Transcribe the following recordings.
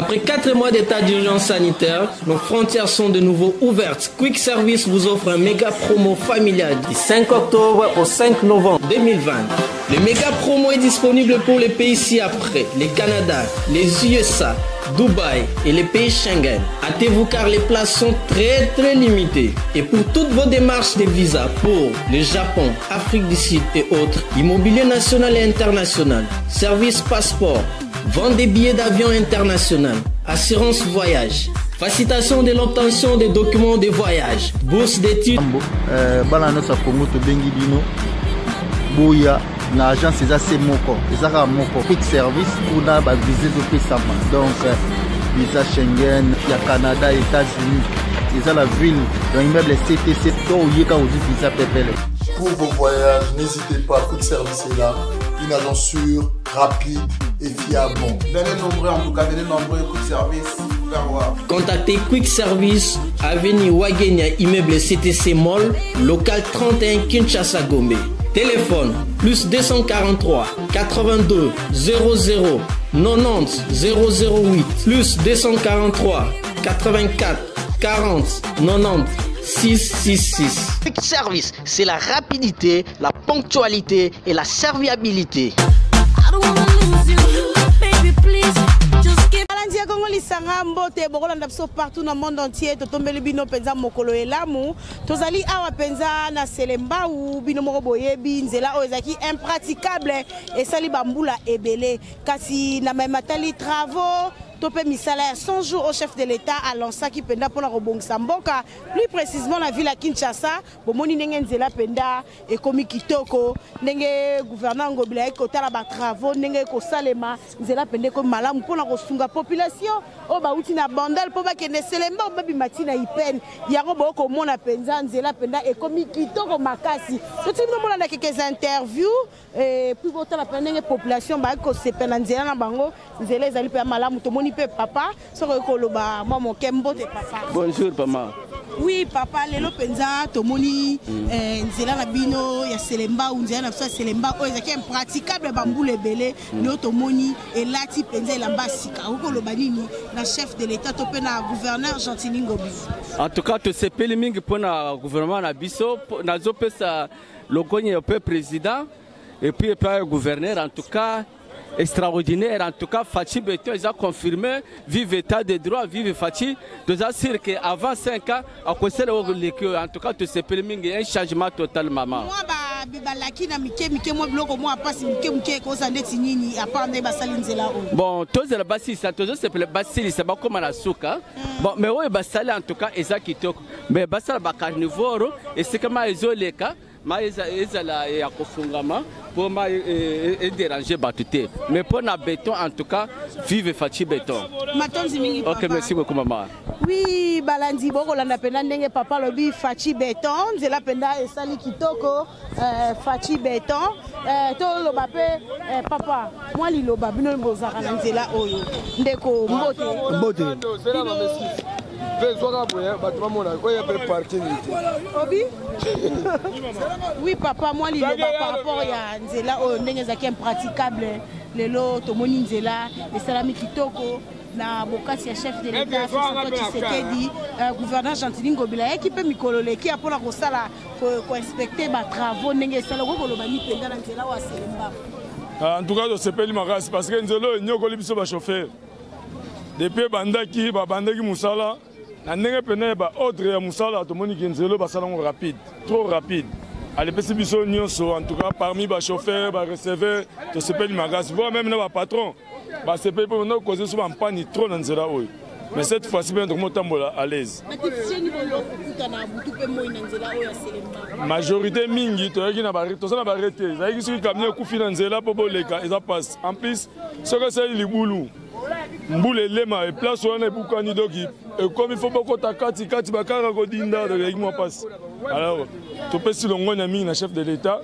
Après 4 mois d'état d'urgence sanitaire, nos frontières sont de nouveau ouvertes. Quick Service vous offre un méga promo familial du 5 octobre au 5 novembre 2020. Le méga promo est disponible pour les pays ci-après, les Canada, les USA, Dubaï et les pays Schengen. Hâtez-vous car les places sont très très limitées. Et pour toutes vos démarches de visa pour le Japon, Afrique du Sud et autres, immobilier national et international, service passeport, vente des billets d'avion international, assurance voyage, facilitation de l'obtention des documents de voyage, bourse d'études. Euh, bana nyonso ya Congo tobengi bino boya na agence eza se moko eza kaka moko quick service kuna bavisa ezopesama donc euh, visa schengen ya canada états-unis eza la ville dans immeuble ctc to oye kaka ozwi visa pepele. Pour vos voyages, n'hésitez pas, Quick Service est là, une agence sûre, rapide et fiable. Venez nombreux en tout cas, venez nombreux, Quick Service. Contactez Quick Service, avenue Wagenia, immeuble CTC Mall, local 31 Kinshasa Gombe. Téléphone plus 243 82 00 90 008 plus 243 84 40 90 666. Quick Service, c'est la rapidité, la ponctualité et la serviabilité. Balandi ya Congo lisanga mbote bokolanda biso partout na monde entier totombeli bino mpenza mokolo elamu tozali awa mpenza na Selembao bino moko boyebi nzela oyo ezalaki impraticable esali bambula ebele kasi na mai matali travaux to mpe misala ya 100 jours au chef de l'État alansaki mpenza mpona kobongisa mboka plus précisément na ville ya Kinshasa bomoni ndenge nzela mpenza ekomi kitoko ndenge gouverneur Ngobila ayaki kotala ba travaux ndenge ekosalema nzela mpenza ekomi malamu mpona kosunga population oyo bauti na Bandal mpo bakende Selembao babima ti na Ipene yango bokomona mpenza nzela mpenza ekomi kitoko makasi totiki bino bolanda quelques interview et puis botala mpenza ndenge population bayaki kosepela na nzela na bango nzela ezali mpenza malamu tomoni mpe papa soki okoki koloba mwa moke mbote papa. Bonjour pama. Oui papa, lelo mpenza tomoni eh, nzela na bino ya Selembao, nzela na biso ya Selembao oyo ezalaki impraticable bambula ebele lelo tomoni elati mpenza elamba sika. Okoki koloba nini na chef de l'État to mpe na gouverneur Gentiny Ngobila? En tout cas tosepeli mingi mpona gouvernement na biso, nazopesa lokonya mpe président et puis epai ya gouverneur, en tout cas extraordinaire. En tout cas Fatshi Béton eza confirmé, vive état de droit, vive Fatshi. Toza sûr que avant 5 ans akosala oyo leki oyo. En tout cas tosepeli mingi, un changement total mama. Mwa balaki na mike mike mwa biloko mwa pasi mike mike ekoza ndeti nini apart nde basali nzela oyo? Bon, tozela basilisa, tozosepela basilisa bakóma na suka. Bon, mais oyo basali en tout cas eza kitoko, mais basala bacarnivore esika mai ezoleka, mai ezala ya kofungama mpo mai edérange bato te, mais mpo na béton en tout cas vive Fatshi Béton. Matondi mingi papa. Ok, merci beaucoup mama. Oui, balandi bokolanda mpenza ndenge papa alobi Fatshi Béton, nzela mpenza esali kitoko, Fatshi Béton. Toloba mpe papa mwa liloba bino bozalaka na nzela oyo ndeko mbote. Mbote. Mpe zwaka boye bato bamona oyo mpe parking te. Obi oui papa, mwa liloba par rapport ya nzela oyo ndenge ezalaki impraticable lelo tomoni nzela esalami kitoko na bokasi ya chef de l'État Félix Antoine Tshisekedi. Gouverneur Gentiny Ngobila ayaki mpe mikolo leki ya mpona kosala koinspecte batravaux ndenge esala. Okoki koloba nini mpenza na nzela oyo ya Selembao? En tout cas tosepeli makasi parce que nzela oyo enyokoli biso bachauffeur depuis ebandaki babandaki mosala na ndenge mpena ya baordre ya mosala. Tomoni ke nzela oyo basala yango rapide, trop rapide, alepesi biso nyonso. En tout cas parmi bachauffeur, bareceveur, tosepeli makasi, voire même na bapatron basepeli mpo banda kokoze biso bampani trop na nzela oyo, mais cette fois-ci mpe tokomotambola à l'aise. Majorité mingi toyaki na toza na bare te, ezalaki soki camion ekufi na nzela mpo boleka eza passe. En plus soki esali libulu, mbula elema e place wana ebukani, donc ekomi fo bokota kati kati bakaka kodinda, donc ezalaki mwa mpasi. Alors topesi longonya mingi na chef de l'État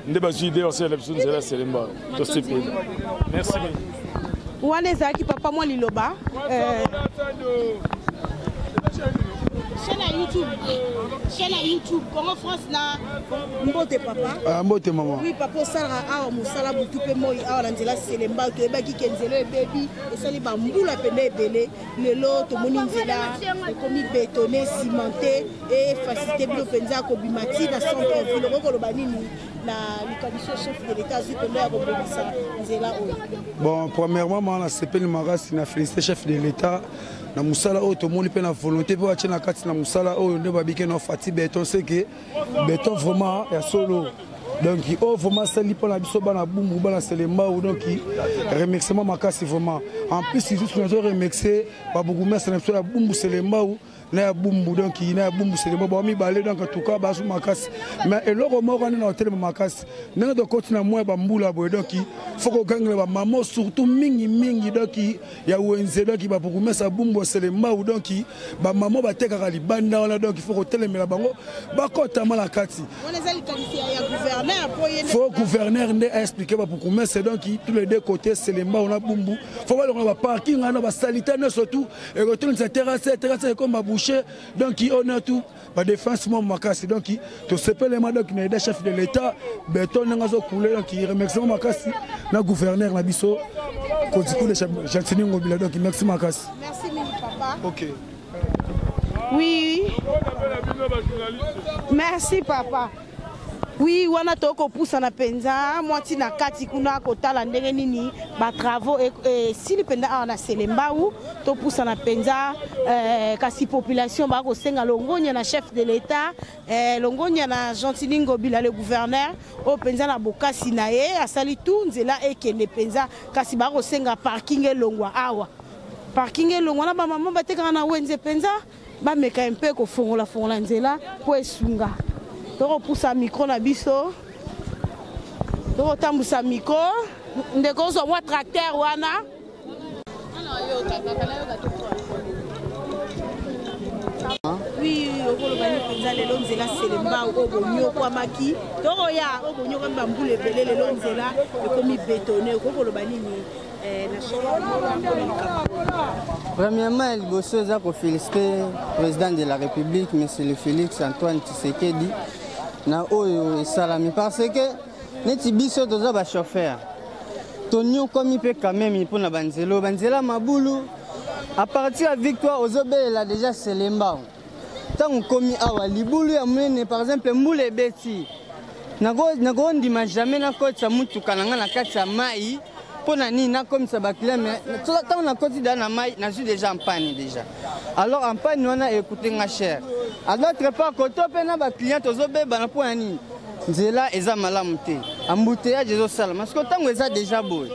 nde bazwi idée basalela biso nzela ya Selembao, tosepeli, merci mingi. Wana ezalaki papa mwa liloba. Chaîne ya YouTube, chaîne ya YouTube Congo France na mbote papa. Ah, mbote mama. Oui papa, osalaka awa mosala butu mpe moi awa na nzela Selembao. Toyebaki ke nzela ebebi, esali bambula pene ebele. Lelo tomoni nzela ekomi bétonné, cimenté e facilité bino mpenza kobima ti na centre ville. Okoki koloba nini na likanisi chef de l'État azwi mpenza ya kobongisa nzela oyo? Bon, premièrement, ma nasepeli makasi na félicité chef de l'État na mosala oyo tomoni mpe na volonté mpe batie na kati na mosala oyo nde babike na Fatshi Béton, seke béton vraiment ya solo. Donc oyo vraiment asali mpo na biso bana Bumbu, bana Selembao, donc remerciement makasi vraiment. En plus lisusu nazo remercier babourgmestre na biso ya Bumbu Selembao na ya Bumbu, donc na ya Bumbu Selembao bao mibale. Donc en tout cas bazu makasi, mais eloko moko nde na kotelema makasi ndenge tokoti na mwa ya bambula boye, donc faut kokangela bamama surtout mingimingi, donc ya wenze, donc babourgmestre ya Bumbu Selembao, donc bamama batekaka libanda wana, donc faut kotelemela bango bakotama na kati. Faut gouverneur nde aexpliquer babourgmestre, donc tous les deux côtés, Selembao na Bumbu, faut balongola baparking wana, basaleté nyonso tout ekotondisa terrasse, terrasse ekoma bouché. Donc on a tout badéfense mwa makasi. Donc tosepelema donc na aide chef de l'État, béton ndenge azokule. Donc remerciement makasi na gouverneur na biso Kodikule Gentiny Ngobila. Donc merci makasi. Merci mingi papa. Ok. Oui, merci papa. Oui, wana tokopusana mpenza mwa ntina kati kuna kotala ndenge nini batravaux esili mpenza awa na Selembao. Topusana mpenza eh, kasi population bakosenga longonya na chef de l'État, longonya na Gentiny Ngobila le gouverneur oyo mpenza na bokasi na ye asali tu nzela ekende mpenza. Kasi bakosenga parking elongwa awa, parking elongwa na bamama batekaka na wenze mpenza bameka mpe kofongola-fongola nzela mpo esunga. Tokopusa micro na biso, tokotambusa micro. Ndeko, ozwa mwa tracteur wana. Oui, okoloba nini mpenza lelo nzela Selembao oyo bonyokwamaki, tokoya oyo bonyokwami bambula ebele, lelo nzela ekomi bétonné, okoki koloba nini na chef mpona likambo? Premièrement, liboso eza koféliciter président de la République, monsieur le Félix Antoine Tshisekedi, na oyo esalami, parce que neti biso toza bachauffeur, tonyokwami mpe quand même mpona banzela oyo, banzela mabulu. À partir ya Victoire ozobelela déjà Selembao, ntango okomi awa libulu ya monene. Par exemple mbula ebeti, nakondima jamais nakotisa mutuka na ngai na kati ya mai. Mpo na nini? Nakomisa baclient, mais ntango nakoti da na mai, nazwi déjà en panne déjà. Alors en panne wana ekute nga cher. À d'autre part, koto mpe na baclient tozobebana. Mpo na nini? Nzela eza malamu te, embouteillage ezosalama. Siko ntango eza déjà boye,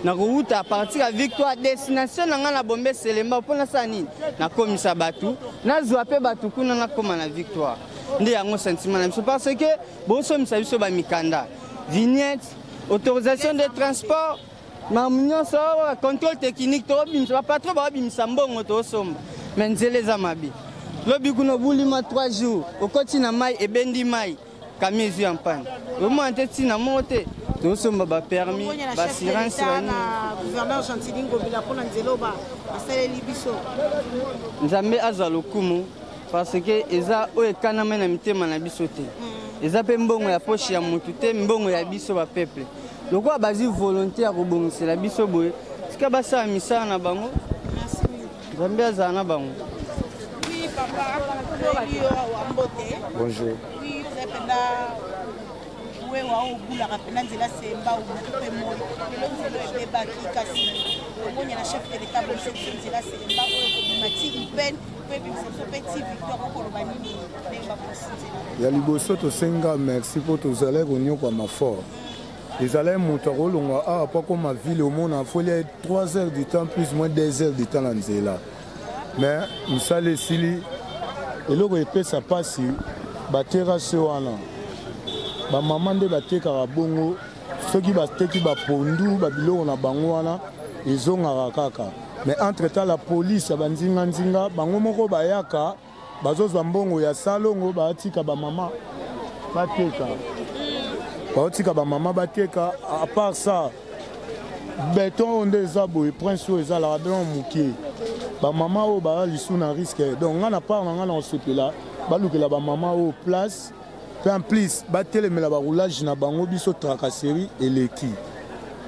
nakowuta à partir ya Victoire, destination na ngai na Bombe Selembao, mpo nasala nini? Nakomisa bato, nazwa mpe bato kuna, nakóma na Victoire. Nde yango sentiment na biso, parce que bosomisa biso bamikanda, vignette, autorisation de transport, makambo nyonso, contrôle technique, tobimisa bapatron baobimisa mbongo, tosomba, mais nzela eza mabe. Lobi kuna obulima 3 jours, okoti na mai, ebendi mai, camion ezwi en panne, omona te ntina moko te. Tozosomba bapermis, baassurance. Na gouverneur Gentiny Ngobila mpona nzela oyo basaleli biso. Nzambe azwa lokumu, parce que eza oyo ekanami na mitema na biso te, eza mpe mbongo ya poche ya motu te, mbongo ya biso bapeuple. Lokola bazwi volonté ya kobongisela biso boye, tika basala misala na bango, Nzambe azala na bango. Oui papa, toyebi yo awa, mbote. Bonjour. Oui, oza mpenza wewa oyo obulaka mpenza nzela Selembao butu mpe moi. Lelo nzela oyo ebebaki, kasi omonya na chef de l'État bonisa biso nzela Selembao oyo ekobima ti Ipene mpo ebimisa biso mpe ti Victoire. Okoloba nini ndenge babosi nzela? Ya liboso, tosenga merci mpo tozalaki konyokwama fort. Ezalaki moto akolongwa awa mpo akoma ville, omona foli ya 3 heures du temps, plus moins 2 heures du temps na nzela. Mais mosala esili. Eloko epesa mpasi, baterrasse wana, bamama nde batekaka bongo. Soki bateki bapondu, babiloko na bango wana ezongaka kaka. Mais entre temps la police ya banzinganzinga bango moko bayaka, bazozwa mbongo ya salongo, batika bamama bateka, baotika bamama bateka. À part ça, Beton oyo nde eza boye, prince oyo ezalaka don mokie. Bamama oyo baza lisu na risque. Donc ngai na part na ngai na kosepela balukela bamama oyo place mpe en plus batelemela baroulage na bango. Biso tracasserie eleki.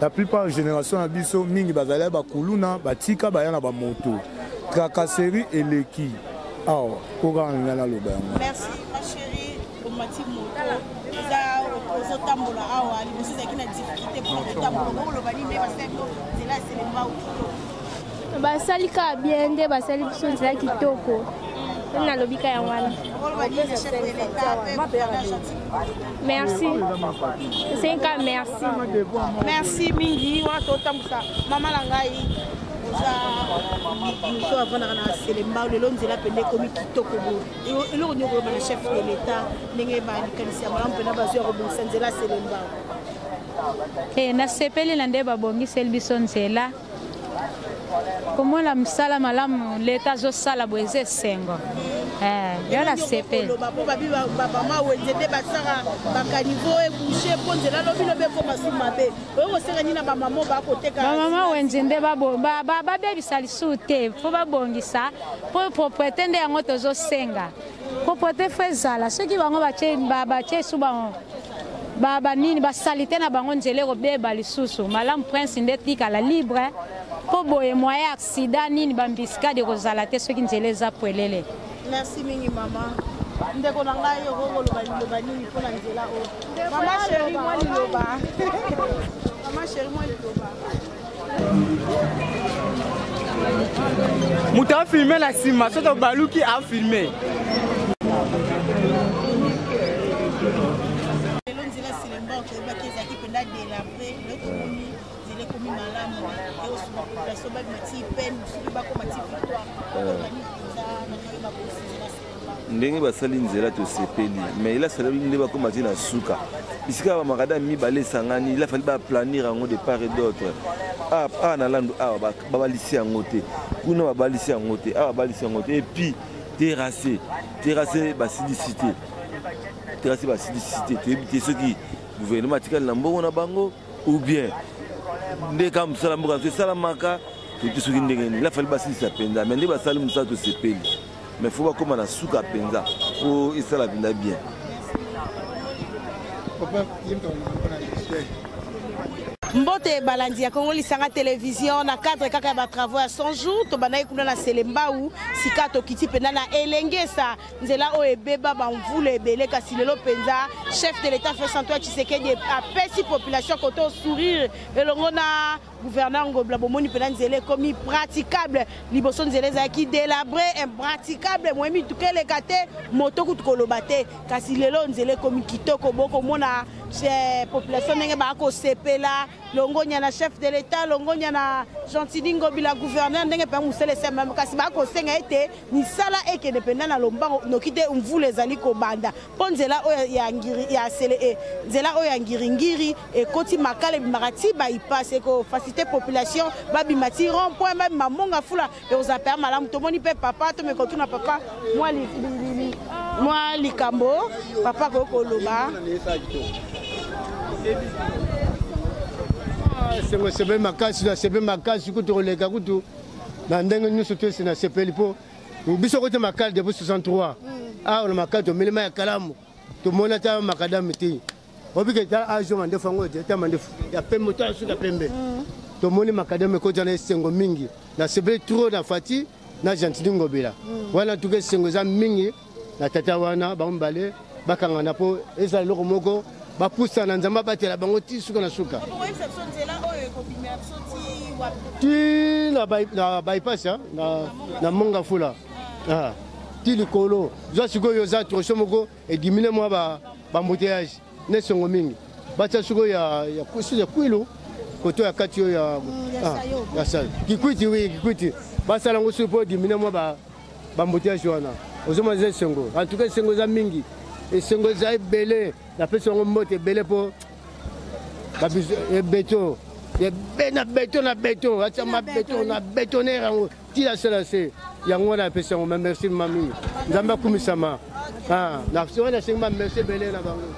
La plupart génération na biso mingi bazali bakuluna, batika baya na bamoto, tracasserie eleki awa. Mpo kaka ngai naloba yango. Merci ma chérie. Omati moto, eza ozotambola awa, liboso ezalaki na difficulté mpona kotambola, okoloba nini nde basali bino nzela ya Selembao kitoko? Basali kaka bien nde basali biso nzela kitoko, nalobi ka yango wana. Okoloba nini na chef de l'État mpe gouverneur Gentiny? Merci, esengi kaka merci. Merci mingi. Wana totambusa mama na ngai, oza moto avandaka na Selembao, lelo nzela mpenza ekomi kitoko boye, eloko nini okoloba na chef de l'État ndenge balikanisi ya malamu mpenza bazwi ya kobongisa nzela ya Selembao? E, nasepeli na nde babongiseli biso nzela. Komona mosala malamu leta azosala boye eza esengo. Yo nasepeli. Koloba mpo babi bamama wenze nde basaka bacaniveaux eboucher mpo nzela lobi lobi ekoma su mabe, oyo kosenga nini na bamama bakoteka? Bamama wenze nde babebisa lisusu te, mpo babongisa mpo propriété nde yango tozosenga. Propriété fo ezala. Soki bango batie su bango banini basalite na bango, nzela ekobeba lisusu. Malamu prince nde tikala libre, mpo boye moyen accident nini baembuscade ekozala te soki nzela eza pwelele. Merci mingi mama. Ndeko na ngai, okoki koloba liloba nini mpona nzela oyo? Mama chéri, mwa liloba. Mama chéri, mwa liloba. Moto afilme na nsima, soki obaluki afilme. Lelo nzela Selembao toyebaki ezalaki mpenza délabré, lelo tomoni nzela ekomi malamu, eosunga population babima ti peine soki bakoma ti Victoire. Okokani mpenza na ndenge babongisi nzela Selembao? Ndenge basali nzela tosepeli, mais il a fallu nde bakóma ti na suka bisika bamakadame mibale esangani, il a fallu baplanir yango de part et d'autre. Awa na landu awa babalisi yango te, kuna babalisi yango te, awa babalisi yango te. Et puis terrasse basilisi te, terrasse basilisi te. Toyebi te soki gouvernement atikali na mbongo na bango ou bien nde kaka mosala mboka na biso esalamaka. Toyebi te soki ndenge nini. Il a fallu basilisa mpenza, mais nde basali mosala tosepeli, mais fo bakóma na suka mpenza mpo esala mpenza bien. Mbote balandi ya Kongo Lisanga Télévision. Na cadre kaka ya batravaux ya 100 jours, tobandaki kuna na Selembau, sika tokiti mpenza na Elengesa, nzela oyo ebeba bamvula ebele. Kasi lelo mpenza chef de l'État Félix Antoine Tshisekedi apesi population koto sourire elongo na gouverneur Ngobila. Bomoni mpenza nzela ekomi praticable. Liboso nzela ezalaki délabré, impraticable, moye mituka eleka te, moto kutu koloba te. Kasi lelo nzela ekomi kitoko, bokomona population ndenge bakosepela. Longonya na chef de l'État, longonya na Gentiny Ngobila gouverneur, ndenge mpenza mosala esemama. Kasi bakosenga ete misala ekende mpenza na lombango, noki te mvula ezali kobanda, mpo nzela oyo ya ngiri ya sele e nzela oyo ya ngiringiri ekoti Makala, ebimaka ti bypass, ekofaciliter population babima ti rond point, babima Monga Fula, ekozala mpenza malamu. Tomoni mpe papa, tomeka kotuna papa mwa likambo papa akoki koloba. Esengo, esepeli makasi, nasepeli makasi kutu koleka kutu na ndenge nyonso to ese. Nasepeli mpo biso kote Makala depuis 63 awa na Makala tomeli mai ya kalamu, tomoni ata makadame te. Obike ta azo mandefu yango ta mandefu ya pembe, to suka pembe. Tomoni makadame ekota na esengo mingi. Nasepeli trop na Fati na Gentiny Ngobila wana. Tuka esengo eza mingi na tata wana, bango mibale bakangana mpo ezala eloko moko, bapusana. Nzambe abatela bango ti suka na suka. Okoyebisa biso nzela oyo ekobimela biso ti wapi? Ti na bypass na Monga Fula ti likolo. Zwa sikoyo oza tronçon moko ediminuer mwa baembouteillage na esengo mingi. Batia sikoyo ya Kwilu koto ya kati oyo ya sayo Kikwiti, oui, Kikwiti, basala yango soki mpo ediminuer mwa baembouteillage wana. Ozomona eza esengo. En tout cas esengo eza mingi, esengo eza ebele. Napesi yango mbote ebele mpo beto na beto na beto atiama beto na betonner yango ti asala se yango wana. Apesi yango ma merci mami, Nzambe akumisama. Wana asengi ma merci ebele na bango.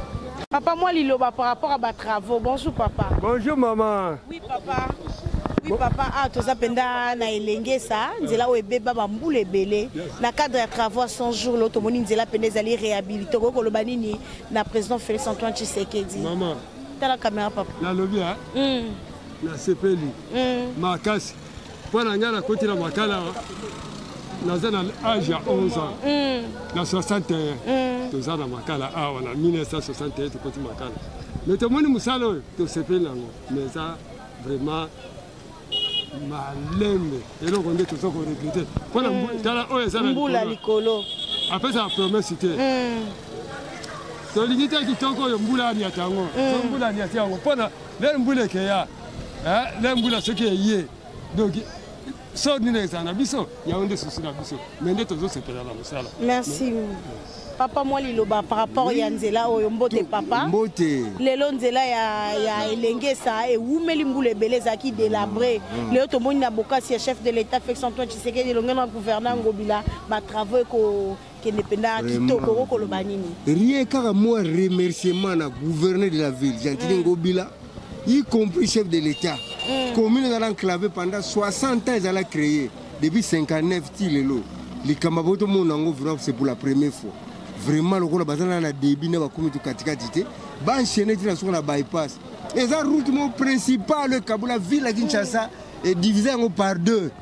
Papa, mwa liloba par rapport à batravaux. Bonjour papa. Bonjour maman. Oui papa. Papa, ah, toza mpenza na Elengesa, nzela oyo ebeba bambula ebele na cadre ya travaux 100 jours. Lo tomoni nzela mpenza ezali réhabilité. Okoki koloba nini na président Félix Antoine Tshisekedi? Mama, tala caméra, papa. Nalobi nasepeli makasi mpo na ngai. Nakoti na Makala, naza na age ya 11 ans. Na 61 toza na Makala awa. Na 1961 tokoti Makala, mais tomoni mosala oyo, tosepeli yango, mais eza vraiment malembe. Eloko nde toza koregretter mpona tala oyo eza na mbula likolo. Apesaka promesse te. Tolingi te kitoko oyo mbula aniata yango. So mbula aniati yango, mpona lere mbula ekeya, lere mbula soki eye, donc so nini ezala na biso? Yango nde souci na biso, mais nde tozosepela na mosala. Merci papa. Mwa liloba par rapport ya nzela oyo. Mbote papa. Mbote. Lelo nzela ya Elengesa ewumeli mbula ebele, ezalaki délabré. Lelo tomoni na bokasi ya chef de l'État Félix Antoine Tshisekedi elongi na gouverneur Ngobila, batravaux ekokende mpenza kitoko. Okoloba nini? Rien, kaka moi remerciement na gouverneur de la ville Gentiny Ngobila, y compris chef de l'État. Commune ezala enclavé pendant 60 ans, ezala créé depuis 59 ti lelo. Likambo bo tomona yango vraiment, c'est pour la première fois vraiment. Lokola baza na début na bakomi to katikati te, baenchaîne ti na suka na bypass. Eza route moko principale ekabola ville ya Kinshasa, edivise yango par deux.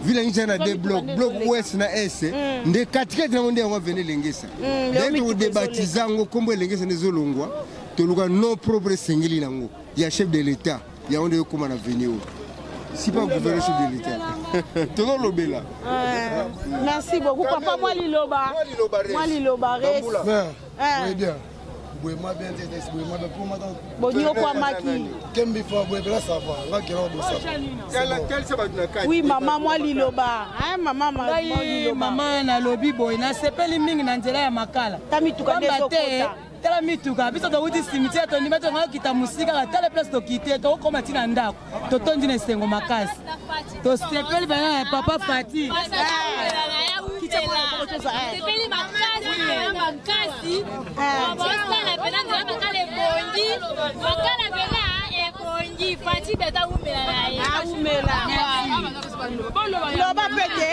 Ville ya Kinshasa na deux blocs, bloc ouest na est. Nde katikati yango nde yango avenue Elengesa. Nde tokodébaptiser yango, nkombo Elengesa nde ezolongwa, toluka nom propre esengeli nango ya chef de l'État. Yango nde ekóma na avenue oyo. Si pas gouverneur, chef de l'État, tozolobela. Merci beaucoup papa. Mwa liloba, mwa liloba res. Oui, bien. Boyema bien te, boyema bien pour mata. Boni okwamaki. Kembi fa boye bela, ça va. Nga kela bosa. Oui mama, mwa liloba. Mama, mwa liloba. Mama, nalobi boye, nasepeli mingi na nzela ya Makala. Ta mituka nde ezokota. Tala mituka. Biso towuti cimetière, tondima tonga okita mosika kaka. Tala place tokite, tokokoma ntina ndako, totondi na esengo makasi, tosepeli bana ya papa Fati. Sepeli makasi, makasi. Basala mpena nzela Makala ebongi, Makala mpena ebongi. Fati beta, umela na ye. Aumela. Loba pete.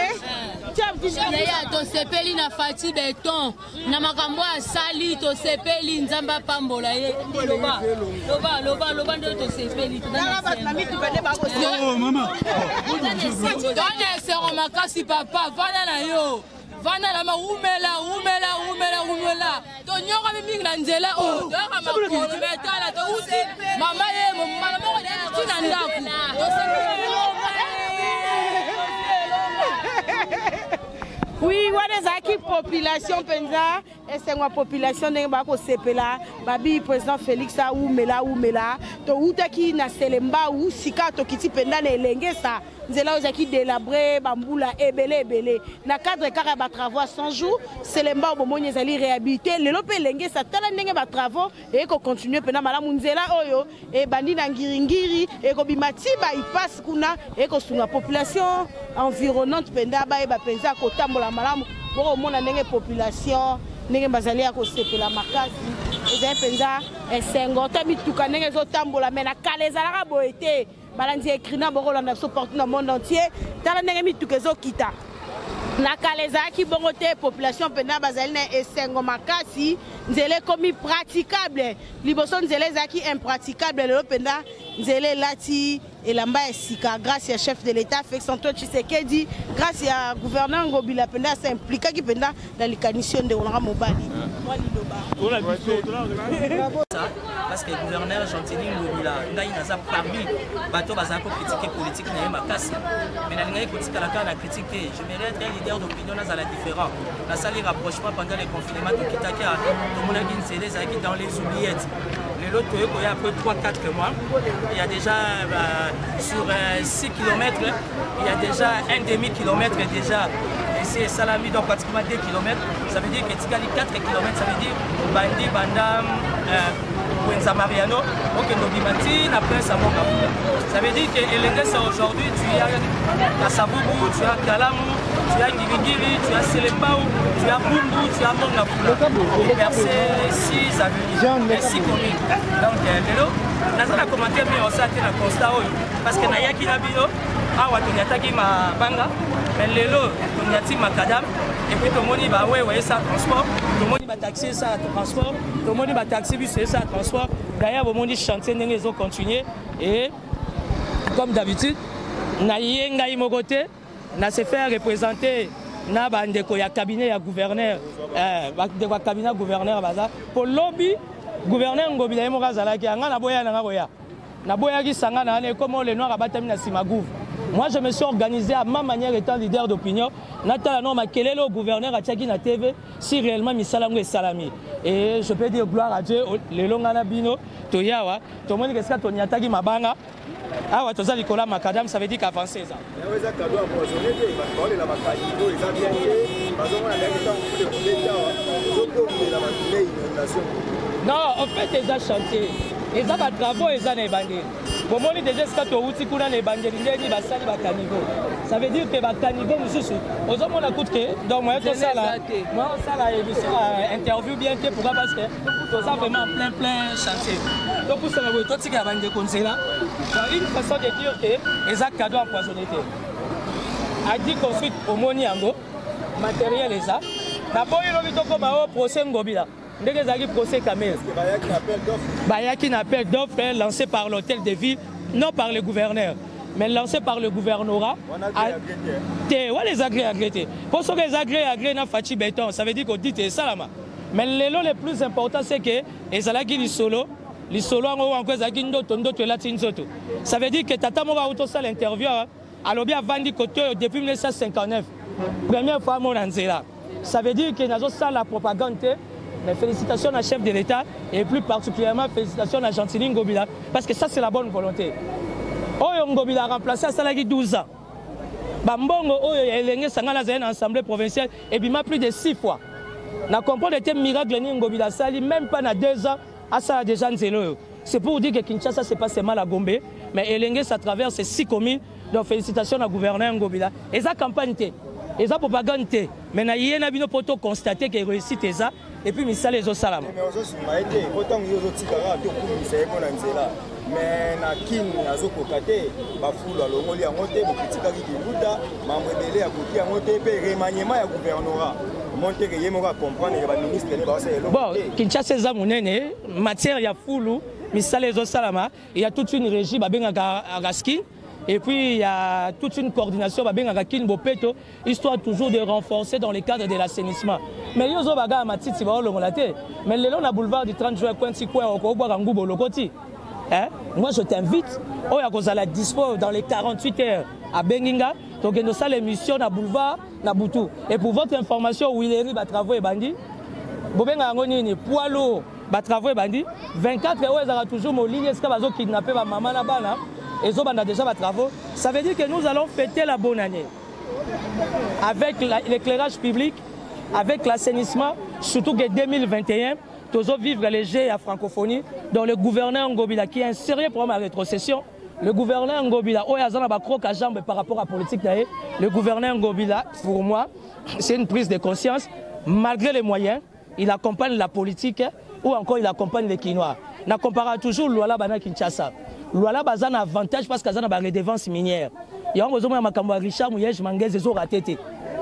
Yaya, tosepeli na Fati Beton na makambo asali, tosepeli. Nzambe apambola ye. Loba, loba, loba, loba nde tosepeli. Tona esengo makasi. Papa, vanda na yo, vanda na ma, umela, umela, umela, umela. Tonyokami mingi na nzela oyo, toyaka makolo, mais tala, touti mama ye momala moko ntina ndako, tosepeli. Oui, wana ezalaki population mpenza, esengo ya population ndenge bakosepela. Babi président Félix aumela, aumela. Towutaki na Selembao, sika tokiti mpenza na Elengesa. Nzela oyo ezalaki délabré bambula ebele ebele. Na cadre kaka ya batravaux ya 100 jours, Selembao bomoni ezali réhabilité. Lelo mpe Elengesa, tala ndenge batravaux eye kocontinue mpena malamu. Nzela oyo ebandi na Ngiringiri, ekobima ti bypass kuna, ekosunga population environnante mpenza, bayeba mpenza kotambola malamu. Bokomona ndenge population, ndenge bazali ya kosepela makasi, ezali mpenza esengo. Ta mituka ndenge ezotambola, mais na kala ezalaka boye te. Balandi ya Ecrina, bokolanda biso partout na monde entier. Tala ndenge mituka ezokita, na kala ezalaki bongo te. Population mpenza bazali na esengo makasi, nzela ekomi praticable. Liboso nzela ezalaki impraticable, lelo mpenza nzela elati elamba ya sika grâce ya chef de l'État Félix Antoine Tshisekedi, grâce ya gouverneur Ngobila mpenza as'impliquaki mpenza na likanisi oyo. Ndeko nanga mobali, mwa liloba. Parce que gouverneur Gentiny Ngobila, ngai naza parmi bato bazala kocritiquer politique na ye makasi, mais nalingaki kotikala kaka na critique te. J'aimerais être un leader d'opinion, nazala différent. Nasali rapprochement pendant le confinement, tokitaki, tomonaki nzela ezalaki dans les oubliettes. Lelo toye koya après 3 4 mois, il y a déjà sur 6 km, il y a déjà un demi kilomètre déjà esi esalami, donc pratiquement 2 km. Ça veut dire que etikali 4 km. Ça veut dire bandi banda Wenza Mariano, okende obima ti na Prince Amonga. Ça veut dire que Elengesa aujourd'hui, tu as Kasavubu, tu as Kalamu, tu as Ngiringiri, tu as Selembao, tu as Bumbu, tu as Mont Ngafula, percé 6 avenues, 6 communes. Donc lelo Naza na commentaire mpe osala te na constat oyo parce que nayaki na bino awa tonyataki mabanga mais lelo tonyati macadam et puis tomoni bawewe esala transport, tomoni bataxi esala transport, tomoni bataxi biso esala transport. D'ailleurs bomoni chantier ndenge ezocontinue et comme d'habitude naye ngai moko te na se faire représenter na bandeko ya cabinet ya gouverneur, bandeko ya cabinet ya gouverneur baza po lobi gouverneur Ngobila ye moko azalaki anga naboya nanga koya naboyaki sanga na wana ekoma le noir abatami na nsima gouve. Moi, je me suis organisé à ma manière étant leader d'opinion, natala no makelele oyo gouverneur atiaki na TV si réellement misala yango esalami. Et je peux dire gloire à Dieu, lelo nga na bino toyawa tomoni ke esika toniataki mabanga awa toza likolo ya macadam, ça veut dire qu'avance eza. Yango eza cadeau empoisonné te. Bato baolela bacaniveau eza bien te, bazomona ndenge ntango mbula ekobeti awa ezokomela bato nde inondation. Non, en fait eza chantier, eza batravaux, eza na ebandeli. Bomoni déjà esika towuti kuna na ebandeli ndenge basali bacaniveau, ça veut dire que bacaniveau mosusu ozomona kutu ke donc moyen tosala, moyen osala émission, interview bien te. Pourquoi? Parce que toza vraiment plein plein chantier. Topusana boye, totikela bandeko nzela. Donc une façon de dire que eza cadeau empoisonné te. Adi construite, omoni yango matériel eza. Naboyi lobi tokoma o procès Ngobila ndenge ezalaki procès Kamerhe. Bayaki na appel d'offre lancé par l'hôtel de ville, non par le gouverneur mais lancé par le gouvernorat te. Wana eza gré à gré te, mpo soki eza gré à gré na Fatshi Béton, ça veut dire qu'audit esalama. Mais lelo le plus important, c'est que ezalaki lisolo, lisolo yango wanko ezalaki ndoto, ndoto elati nzoto. Ça veut dire que tata moko auti osala interview awa, alobi avandi kote oyo depuis 1959, première fois amona nzela. Ça veut dire que nazosala propagande te, mais félicitations à chef de l'État et plus particulièrement félicitations à Gentiny Ngobila, parce que ça, c'est la bonne volonté. Oyo Ngobila remplacé asalaki 12 ans, bambongo oyo ya elenge sangana azali na assemblée provinciale ebima plus de 6 fois. Na comprendre te miracle nini Ngobila asali, même pas na 2 ans asala déjà nzela oyo. C'est pour dire que Kinshasa, c'est pas seulement la Gombe, mais Elenge, ça traverse 6 communes. Donc félicitations na gouverneur Ngobila. Eza campagne te, eza propagande te, mais na ye na bino po toconstater que réussite eza et puis misala ezosalama. Mais ozosunga ye te po ntango yo ozotikaka tokumisa ye mpo na nzela, mais na Kini azokoka te, bafulu alongoli yango te, bokitikaki Kimbuta mambo ebele akoki yango te, mpe remaniement ya gouvernorat omoni te ke ye moko acomprendre ke baministre ne baosala eloko. Bon, Kinshasa eza monene, matière ya fulu misala ezosalama. Il y a toute une régie babengaka Raskin et puis il y a toute une coordination babengaka Kin Bopeto, histoire toujours de renforcer dans le cadre de l'assainissement. Mais yo ozobaga matiti baolongola te, mais lelo na boulevard du 30 juin, coin ti coin, okobwaka ngubo olokoti. Hein? Moi, je t'invite, oyo akozala dispo dans les 48 heures, abengi nga, tokende osala émission na boulevard na butu. Et pour votre information, Willery, batravaux ebandi, bobenga yango nini, poids lourd, batravaux ebandi. 24 oyo ezalaka toujours molili esika bazokidnappe bamama na bana, ezobanda déjà batravaux. Ça veut dire que nous allons fêter la bonne année avec l'éclairage public, avec l'assainissement, surtout que 2021 tozo vivre léger ya francophonie. Donc le gouverneur Ngobila qui a un sérieux problème à rétrocession, le gouverneur Ngobila oyo aza na bacroc à jambe par rapport à politique na ye, le gouverneur Ngobila, pour moi, c'est une prise de conscience. Malgré les moyens, il accompagne la politique ou encore il accompagne les Kinois. Na comparera toujours Lualaba na Kinshasa. Lualaba aza na avantage parce qu'aza na baredevance minière. Yango bozomona makambo ya Richard Muyej Mangez ezorater te,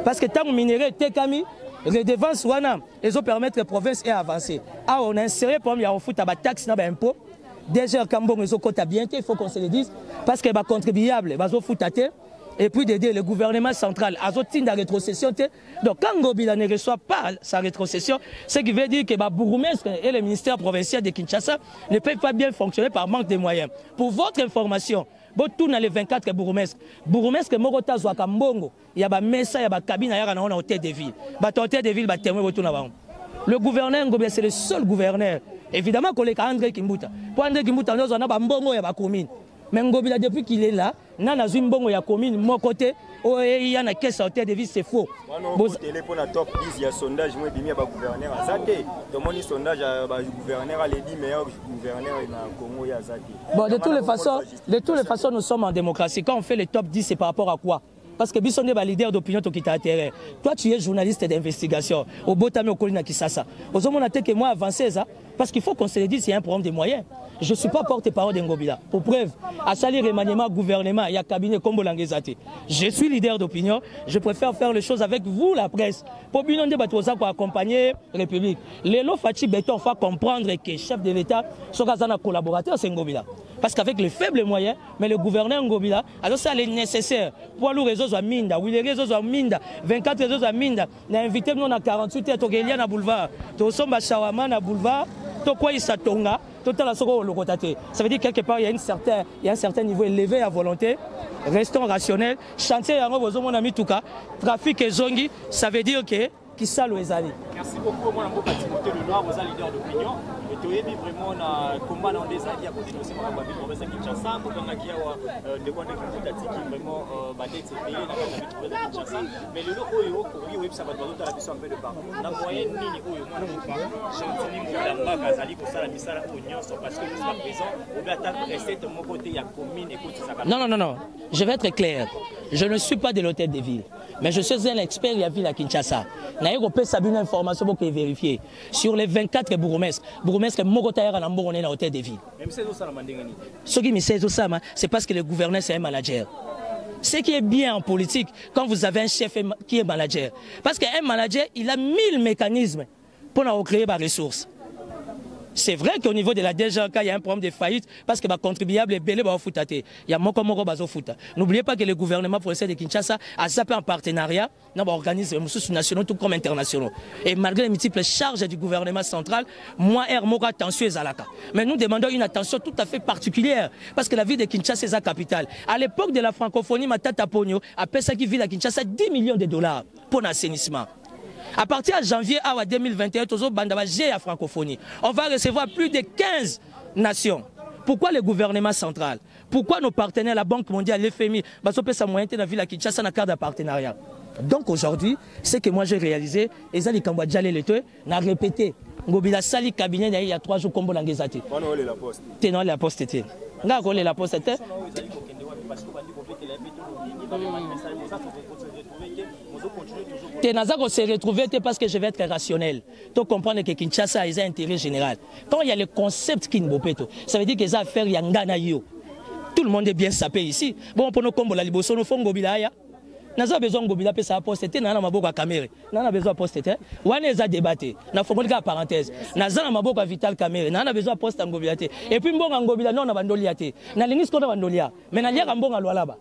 parce que ntango minerai etekami, redevance wana ezopermettre province e avancer. Awa on a un sérieux problème ya kofuta bataxe na baimpôt. DGRK mbongo ezokota bien te, il faut qu'on se le dise, parce que bacontribuable bazofuta te. Et puis d'aider le gouvernement central azotinda rétrocession te. Donc quand Ngobila ne reçoit pas sa rétrocession, ce qui veut dire que ba bourgmestre et le ministère provincial de Kinshasa ne peuvent pas bien fonctionner par manque de moyens. Pour votre information, botuna les 24 bourgmestres, bourgmestre moko te azwaka mbongo ya bamesa ya bakabine ayaka nango na hôtel de ville. Bato hôtel de ville batémoin, botuna bango. Le gouverneur Ngobila, c'est le seul gouverneur, évidemment koleka André Kimbuta, po André Kimbuta nyonso na bambongo ya bacommune. Mais Ngobila, depuis qu'il est là, nana azwi mbongo ya commune moko te oyo eya na caisse ya hôtel de ville, c'est faux. Tele mpo na top 10 ya sondage mo ebimi ya bagouverneur aza te. Tomoni sondage ya bagouverneur aledi meilleur gouverneur na Congo, ye aza te. Bon, de toutes les façons, de toutes les façons, nous sommes en démocratie. Quand on fait le top 10, c'est par rapport à quoi? Parce que biso nde ba leader d'opinion tokita terrain. Toi tu es journaliste d'investigation. Obotami okoli na Kisasa. Ozomona te que moi avancé ça parce qu'il faut qu'on se le dise, il y a un problème de moyens. Je suis pas porte-parole de Ngobila. Pour preuve, asali remaniement gouvernement, il y a cabinet kombo langeza te. Je suis leader d'opinion, je préfère faire les choses avec vous la presse. Pour bino nde bato oza ko accompagner République. Lelo Fatshi Béton faut comprendre que chef de l'État soki aza na collaborateur c'est Ngobila. Parce qu'avec les faibles moyens, mais le gouverneur Ngobila, alors ça le nécessaire. Poids lourd ezozwa minda, Willerie ezozwa minda, 24 ezozwa minda, na invité bino na 48 heures tokelia na boulevard, tosomba shawarma na boulevard, tokweyisa tonga, totala soko olokota te. Ça veut dire quelque part il y a une certaine, il y a un certain niveau élevé à volonté. Restons rationnels. Chantier yango bozomona mituka, trafic ezongi, ça veut dire que kisalo ezali. Merci beaucoup mwana mboka Timothée Lenoir, oza leader d'opinion. Et toyebi vraiment na combat na nde ezalaki ya kodénoncer makambo ya ville province ya Kinshasa, bokangaki awa ndeko wana Kimbuta atiki vraiment badete ebele na kati ya ville province ya Kinshasa. Mais lelo oyo okoki koyebisa bato bazotala biso un peu de partout na moyen nini oyo mwana mboka Gentiny Ngobila Mbaka azali kosala misala oyo nyonso, parce que jusqu'à présent obe ata recette moko te ya commune ekotisaka? Non, non, non, non, je vais être clair. Je ne suis pas de l'hôtel de ville, mais je suis un expert ya ville ya Kinshasa. Naye kopesa bino information boke vérifier. Sur les 24 bourgmestres, bourgmestre moko tayaka na mbongo na hôtel de ville. Mais misala ezosalama ndenge nini? Soki misala ezosalama, c'est parce que le gouverneur c'est un manager. Ce qui est bien en politique, quand vous avez un chef qui est manager, parce qu'un manager, il a 1000 mécanismes pour recréer ba ressources. C'est vrai qu'au niveau de la DGK, il y a un problème de faillite parce que les contribuables ebele bafuta te. Il y a moko moko bazo futa. N'oubliez pas que le gouvernement provincial de Kinshasa a zappé en partenariat dans les organismes nationaux tout comme internationaux. Et malgré les multiples charges du gouvernement central, moi, R moko attention ezalaka. Mais nous demandons une attention tout à fait particulière parce que la ville de Kinshasa est sa capitale. À l'époque de la francophonie, Matata Ponyo a payé qui ville à Kinshasa 10 millions de dollars pour l'assainissement. À partir de janvier à 2021, tozo banda ba G à francophonie. On va recevoir plus de 15 nations. Pourquoi le gouvernement central? Pourquoi nos partenaires, la Banque mondiale, l'F M I, bazo pesa moyen te na ville à Kinshasa na cadre de partenariat? Donc aujourd'hui, ce que moi j'ai réalisé, ezali kambo djale le te, na répété. Ngobila sali cabinet il y a 3 jours kombo na ngezate. Wana ole la poste. Te na la poste te. Nga ko le la poste te. Te naza ko se retrouver te parce que je vais être rationnel. To comprendre que Kinshasa a un intérêt général. Quand il y a le concept Kin Bopeto, ça veut dire que ça affaire ya ngana yo. Tout le monde est bien sapé ici. Bon pour nos kombo la liboso no fongo bilaya. Naza besoin ngobila pe sa poste te na na maboko ya Kamerhe. Na na besoin poste te. Wana eza débatté. Na fongoli ka parenthèse. Naza na maboko ya Vital Kamerhe. Na na besoin poste ngobila te. Et puis mbonga ngobila non na bandolia te. Na lingi skona bandolia. Mais na liaka mbonga lwalaba.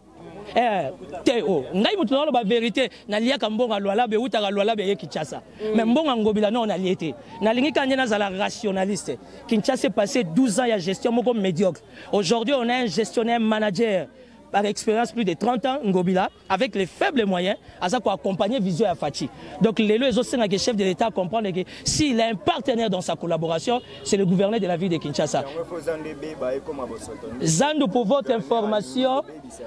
Te o. Ngai mutu na ba vérité na liaka mbonga lwalaba e utaka lwalaba ye Kinshasa. Mais mbonga ngobila non na liete. Na lingi ka ndena zala rationaliste. Kinshasa est passé 12 ans ya gestion moko médiocre. Aujourd'hui on a un gestionnaire manager par expérience plus de 30 ans, Ngobila, avec les faibles moyens, à ça quoi accompagner vision à Fatshi. Donc les lois aussi que chef de l'État comprendre que s'il a un partenaire dans sa collaboration, c'est le gouverneur de la ville de Kinshasa. Zando pour votre information,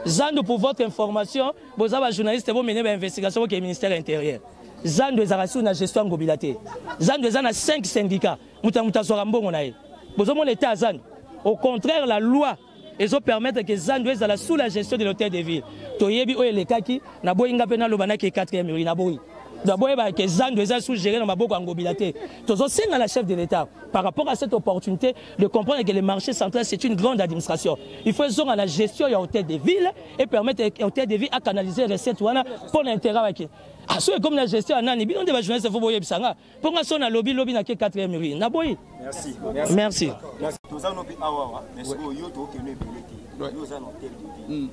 Zando pour votre information, vous avez journaliste, vous menez une investigation au ministère intérieur. Zando ezalaki na gestion Ngobila te. Zando eza na 5 syndicats. Muta muta soka mbongo na ye. Bozomona l'état Zando. Au contraire, la loi ils ont permettre que Zando ezala sous la gestion de l'hôtel de ville. Toyebi oyo elekaki na boyi nga pe na loba na ke 4e rue na boyi. D'abord ba ke Zando eza sous gérer na maboko ya Ngobila te. Tozo senga la chef de l'État par rapport à cette opportunité de comprendre que le marché central c'est une grande administration. Il faut zonga la gestion ya hôtel de ville et permettre hôtel de ville à canaliser recette wana pour l'intérêt wa ke. Ah so comme la gestion ya nani bino nde ba journaliste faut boyebisa nga. Pour nga so na lobby lobby na ke 4e rue na boyi. Merci. Merci. Merci. Toza no pe awa wa, mais sikoyo yo tokende ebele te. Yo oza na hôtel de ville.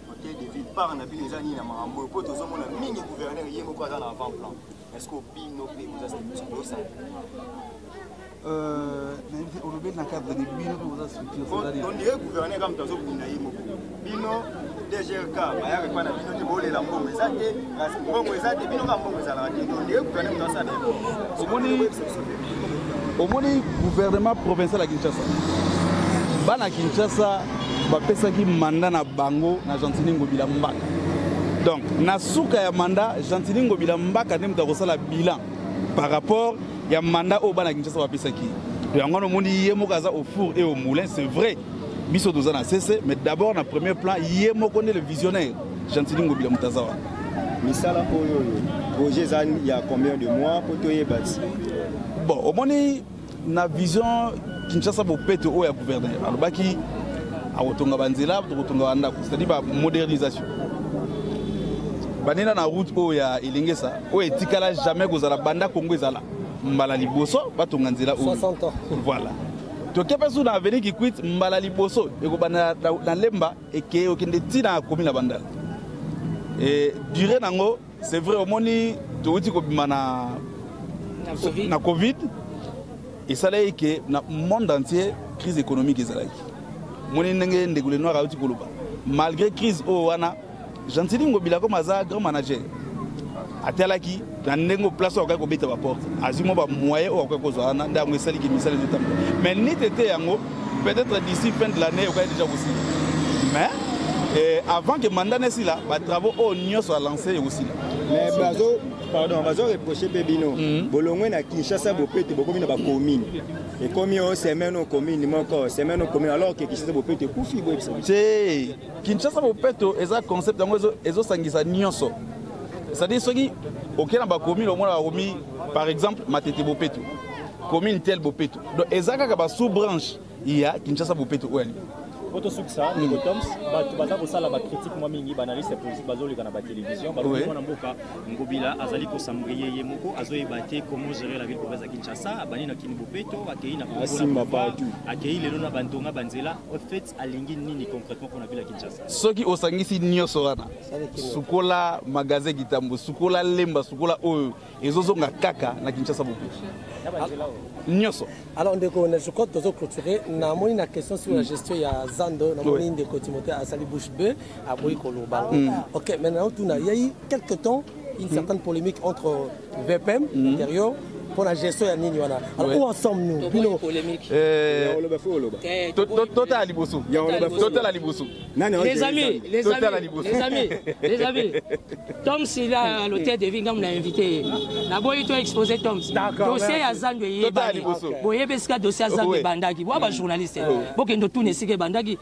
Hôtel de ville part na bino eza nini na makambo oyo? Po tozomona mingi gouverneur ye moko aza na avant plan. Est-ce que bino pe boza structure bosala? Olobi na cadre de bino pe boza structure, c'est-à-dire On dirait gouverneur kaka moto azobunda ye moko. Bino DGRK bayaka epai na bino te, bolela mbongo eza te, kasi mbongo eza te, bino kaka mbongo ezalaka te. On dirait gouverneur moto asala effort. Omoni gouvernement provincial ya Kinshasa. Bana Kinshasa bapesaki mandat na bango na Gentiny Ngobila Mbaka. Donc na suka ya mandat Gentiny Ngobila Mbaka nde moto akosala bilan par rapport ya mandat oyo bana Kinshasa bapesaki. Yango wana omoni ye moko aza au four et au moulin, c'est vrai. Biso toza na CC, mais d'abord na premier plan ye moko nde le visionnaire. Gentiny Ngobila moto aza wana. Misala oyo oyo projet eza ya combien de mois mpo toyeba ti? Bon, omoni na vision Kinshasa bopeto oyo ya gouverneur alobaki akotonga banzela, tokotonga bandako, c'est-à-dire ba modernisation. Bandenda na route oyo ya Elengesa oyo etikala jamais kozala banda Congo ezala mbala liboso batonga nzela oyo 60 ans. Voilà. Toke mpe su na avenue Kikwit mbala liboso ekobanda na Lemba ekeye okende ti na komi na Bandal. Et durée nango c'est vrai omoni towuti kobima na na Covid esalaki ke na monde entier crise économique ezalaki. Omoni ndenge ndeko Lenoir awuti koloba malgré crise oyo wana Gentiny Ngobila comme aza grand manager atalaki na ndenge place oyo akokaki kobeta baporte azwi mwa bamoyen oyo akokaki kozwa wana nde yango esaliki misala ezotambola mais nit ete yango peut-être d'ici fin de l'année okaki déjà kosila mais eh, avant que mandat nesila batravaux oyo nyonso alance ekosila. Mais bazo pardon bazo reprocher mpe bino bolongwe na Kinshasa bopeto bokomi na bacommune ekomi oyo semaine oyo commune moko semaine oyo commune alors que Kinshasa bopeto ekufi boyebisa biso. Te Kinshasa bopeto eza concept yango ezosangisa nyonso, c'est-à-dire soki okei na bacommune omona bakomi par exemple Matete bopeto, commune tel bopeto, donc eza kaka ba sous branche ya Kinshasa bopeto oyo alingi. Po tosukisa, ndeko Toms, bato baza kosala bacritique mwa mingi, baanalyste politique bazoleka na batelevizio balobi mwana mboka Ngobila azali kosambrie ye moko azoyeba te comment gérer la ville province ya Kinshasa, abandi na Kin bopeto, akei na Asimba partout. akei lelo na bantonga banzela, en fait alingi nini concrètement mpona ville ya Kinshasa? Soki osangisi nyonso wana, sukola magasin Kitambo, sukola Lemba, sukola oyo ezozonga kaka na Kinshasa bopeto nyonso. Alors ndeko, je crois que tozo clôturer namoni na question sur la gestion ya Zando, namoni ndeko Timothée asali bouche bée aboyi koloba. Ok, maintenant tuna, il y a eu quelque temps une certaine polémique entre VPM intérieur pour la gestion ya nini wana. Alors où en sommes-nous bino? Totala liboso, totala liboso. Les amis, les amis, les amis, les amis. Tom Sila à l'hôtel de ville, on l'a invité. Naboyi to exposé Tom. Dossier ya Zando eyebani. Boyebi esika dossier ya Zando ebandaki. Boa ba journaliste. Bokende tuna esika ebandaki.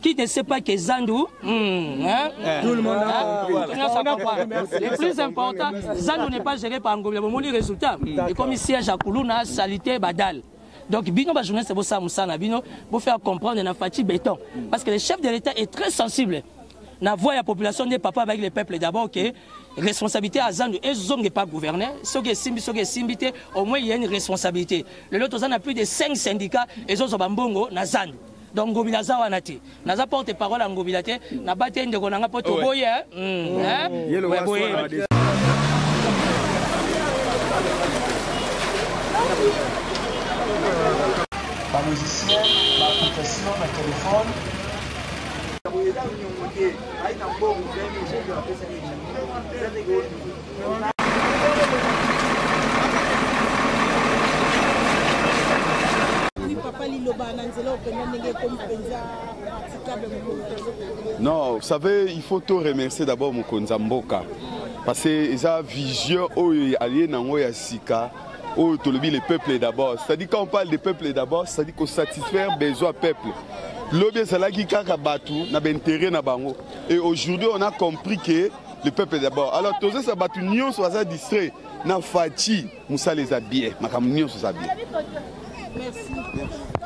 Qui ne sait pas que Zandou, hein? Tout le monde a compris. Tout le monde a compris. Le plus important, Zandou n'est pas géré par Ngobila. Bon, résultat. Et comme siège à Koulouna, salité, Badal. Donc, bino, ba journaliste, bo sa moussa na bino, bo faire comprendre na Fatshi béton. Parce que le chef de l'État est très sensible. Na voix ya population de papa avec le peuple d'abord, que responsabilité à Zandou et Zong n'est pas gouverné. Ce qui est simbi, ce qui est simbité, au moins il y a une responsabilité. Le lot, on a plus de 5 syndicats et Zozo Bambongo na Zandou. Donc Ngobila za wana te. Naza porte parole ya Ngobila te. Na bate ndeko nanga po to boye, hein? Hein? Yelo Ouais, wa boye. swana de- Ba logiciel, ba application na téléphone. Oui, papa liloba na nzela openda ndenge ekomi mpenza praticable mokolo. Non, vous savez, il faut tout remercier d'abord Mokonza Mboka. Parce que eza vision oyo allié nango ya sika oyo tolobi le peuple d'abord. C'est-à-dire quand on parle de peuple d'abord, c'est-à-dire qu'on satisfaire besoin peuple. Lobi ezalaki kaka batu na ba intérêt na bango. Et aujourd'hui, on a compris que le peuple d'abord. Alors tozesa batu nyonso baza distrait na Fatshi, musala eza bien, makambo nyonso eza bien. Merci.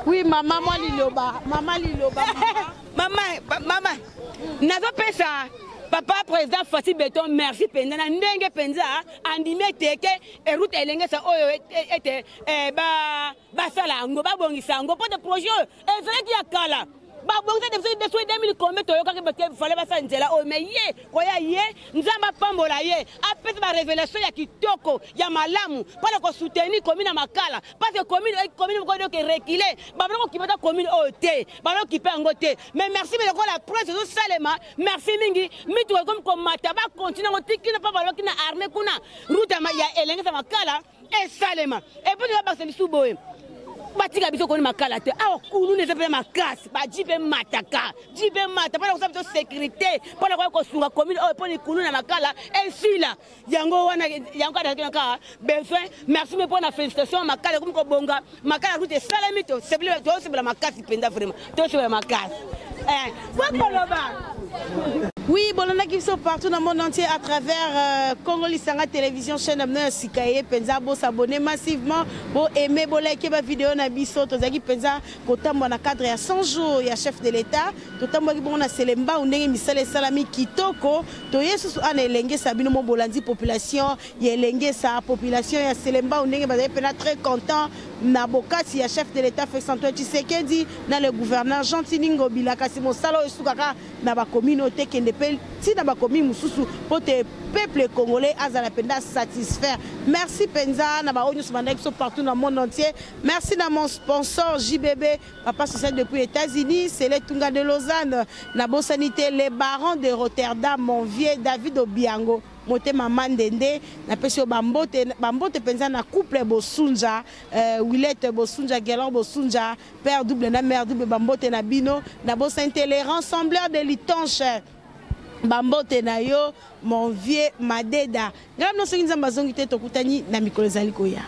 Oui, maman, moi liloba, maman liloba. Maman, maman, nazopesa papa président Fatshi Béton merci penza na ndenge penza andimi ete ke route elengesa oyo ete, eh, ba basala yango, babongisa yango po te projet oyo ezalaki ya kala. Babongisa te biso depuis 2000 combien toyokaki ba te fallait basala nzela oyo, mais ye koya ye Nzambe apambola ye, apesa ba révélation ya kitoko ya malamu mpona kosoutenir commune ya Makala, parce que commune moko doke reculer, ba bana kokipa ta commune oyo te, ba bana kokipa yango te. Mais merci mingi lokola presse ezosalema, merci mingi mituka ekomi komata, ba continue yango ti kino mpa balobaki na armée kuna route ya Elengesa Makala esalema. Et puis babakisa bisu boye, batika biso koni Makala te. Awa kuluna eza mpe makasi, ba jipe mataka, jipe mata mpona kosala biso sécurité, mpona koya kosunga commune oyo mpona kuluna Makala esila. Yango wana, yango kaka kaka besoin. Merci mais mpona félicitation Makala ekomi kobonga, Makala route esalemi, tosepela makasi mpenza, vraiment tosepela makasi. Bokoloba. Oui, bolandaki biso partout dans le monde entier à travers euh, Congo Lisanga Télévision chaîne na bino ya sika ye penza bo s'abonner massivement, bo aimer, bo liker ba vidéo na biso tozaki penza kotambwa na cadre ya 100 jours ya chef de l'État, totambwaki bongo na Selembao ndenge misala esalami kitoko, toye susu ana elengesa bino mo bolandi population ya elengesa population ya Selembao ndenge bazali pena très content na bokasi ya chef de l'État Félix Antoine Tshisekedi na le gouverneur Gentiny Ngobila kasi mosala oyo esukaka na ba commune oyo te kende mpe ti na ba commune mosusu mpo te peuple congolais azala mpenza satisfaire. Merci mpenza na baoyo nyonso bandaki biso partout na monde entier. Merci na mon sponsor JBB papa social depuis États-Unis, Sele Tunga de Lausanne, nabosani te les barons de Rotterdam, mon vieux David Obiango motema mandende. Napesi yo bambote, bambote mpenza na couple Bosunja, Willette Bosunja, Gelor Bosunja, père double na mère double, bambote na bino. Nabosani te les rassembleurs de litanche, bambote na yo mon vieux Madeda. Ngai bino soki Nzambe azongi te, tokutani na mikolo ezali koya.